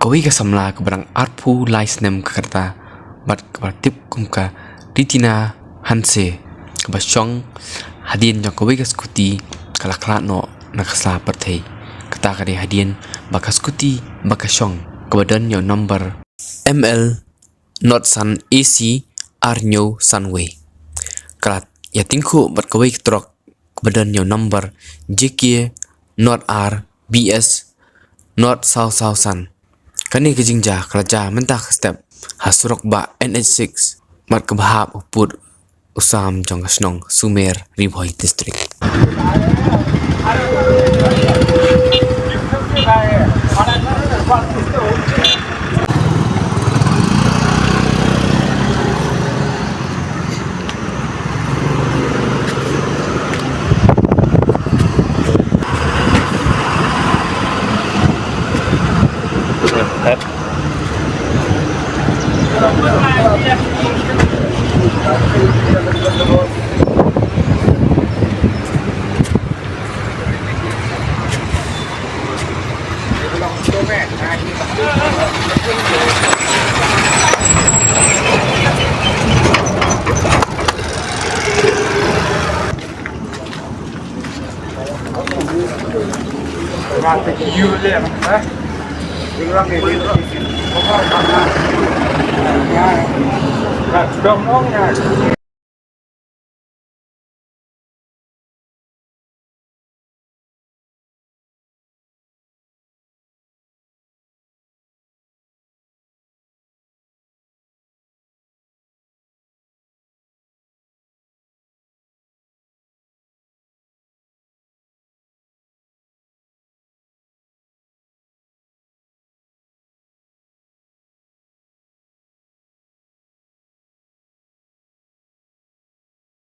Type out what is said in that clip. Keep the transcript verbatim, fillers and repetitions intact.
kawei ka samla kaba dang arphew lai snem ka rta bad kaba tip kum ka Ritina Hanse, kaba shong hadien jong kawei ka skuti ka la khlad noh na ka sla pyrthei. Kata ka dei hadien ba ka skuti ba ka shong kaba don ïa u nombar M L not san A C ar hynñiew san wei ka la ïa tyngkhuh bad kawei ka trok kaba don ïa u nombar J K not ar B S not saw saw san. Kane ka jingjia ka la jia mynta ka step ha surok bah N H six, mat kaba hap u pud u sam jong ka shnong Sumer, Ri Bhoi District.